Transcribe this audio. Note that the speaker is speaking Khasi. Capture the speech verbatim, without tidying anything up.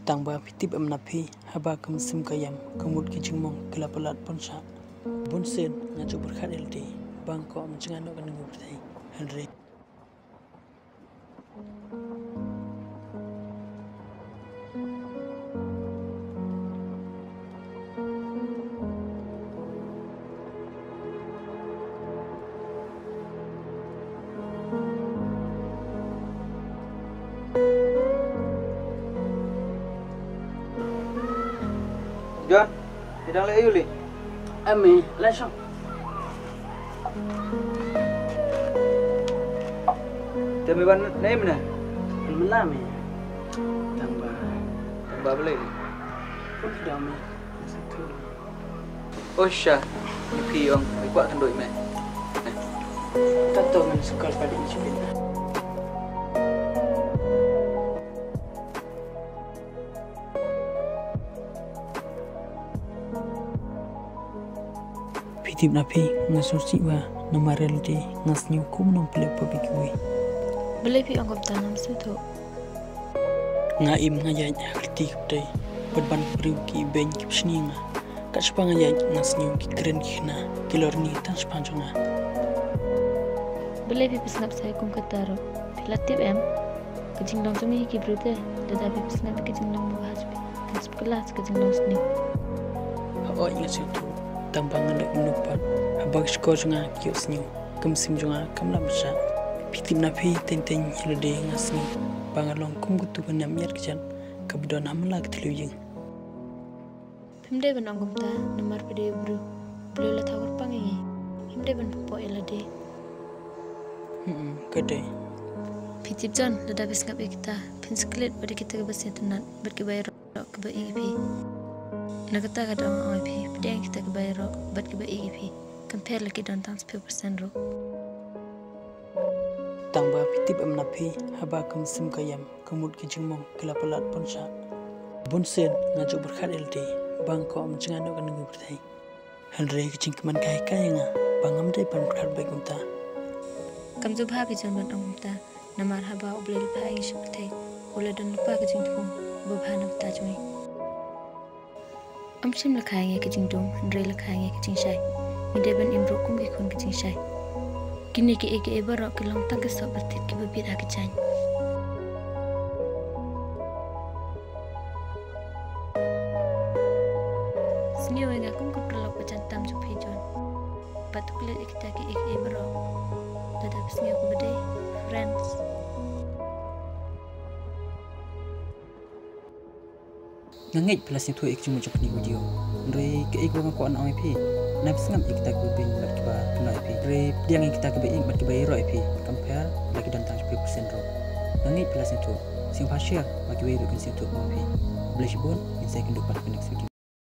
Tang ba phi tip em na phi, haba ka mynsiem ka ïam, ka mut ki jingmong ki la palat pynshah. Bun sien nga ju pyrkhat ïa lade ba nga kwah ban jngai noh ka ning ka pyrthei. Hynrei John, i dang leh aïu lei? Em, i la shong. Te me wan ne mena? Mena me. Tang ba. Tang ba balei? Pun ki dang me. Oh sha, phi ong, i kwah kynduh me. Tato ngan sukar padi i chipin. Phi tip na phi, nga sngewsih ba namar ïa lade nga sngew kum nongpynlip pop ïa kiwei. Balei phi ong kumta? Ngam sngewthuh. Nga im nga ïaid ha ka lynti ka pyrthei bad ban briew ki ibeiñ ki pynshni ïa nga. Kat shaba nga ïaid nga sngew ki kren ki khynnah ki lorni tang shaphang jong nga. Balei phi pynsngap sa ïa kum kata ruh? Phi la tip em? Ka jinglong jong ngi hi ki briew te, lada phi pynsngap ïa ka jinglong babha jong phi, kan sngewkylla sa ka jinglong sniew. Hooid nga sngewthuh, tang ba nga dei u nongpynlip, haba ki shkor jong nga ki ïohsngew, ka mynsiem jong nga kam lah ban shah. Phi tip na phi, teng teng ïa lade nga sngew ba nga long kum katu ka niam miat kjat kaba don ha man la ka thliew ïing. Phim dei ban ong kumta, namar phi dei u briew. U Blei u la thaw kyrpang ïa ngi. Phim dei ban pynpoh ïa lade. Hmm, ka dei. Phi tip John, lada phi sngap ïa kita, phin sa klet bad ïa kita kiba sngewtynnat bad kiba ïaroh kiba ïeit ïa phi. Na kata ka daw nga ong ïa phi, pdiang ïa kita kiba ïaroh bad kiba ïeit ïa phi. Compare la ki don tang spah percent ruh. Tang ba phi tip em na phi, haba ka mynsiem ka ïam, ka mut ki jingmong ki la palat pynshah. Bun sien nga ju pyrkhat ïa lade ba nga kwah ban jngai noh ka ning ka pyrthei. Hynrei ka jingkmen ka hikai ïa nga ba ngam dei ban pyrkhat beit kumta. Kam ju bha phi John ban ong kumta, namar haba U Blei u la phah ïa ngi sha pyrthei, u la don lypa ka jingthmu ba bha na ka bynta jong ngi. Ym shym la kha ïa ngi ka jingdum, hynrei la kha ïa ngi ka jingshai. Ngi dei ban im ruh kum ki khun ka jingshai. Kine kiei kiei baroh ki long tang ki soh ba thied kiba bieit ha ka jaiñ. Sngewbha ïa nga kum ka paralok ba jan tam jong phi John. Bad to klet ïa kita kiei kiei baroh. Lada phi sngew kumba dei, friends. Nga ngeit phi la sngewthuh ïa ka jingmut jong kane ka video. Hynrei kaei kaba nga kwah ban ong ïa phi, nai phi sngap ïa kita kiba beiñ bad kiba kynnoh ïa phi. Hynrei pdiang ïa kita kiba ïeit bad kiba ïaroh ïa phi. Compare la ki don tang spah percent ruh. Nga ngeit phi la sngewthuh. Sngewbha share ba kiwei ruh kin sngewthuh kum phi. Khublei shibun, ngin sa ïakynduh pat ha ka next video.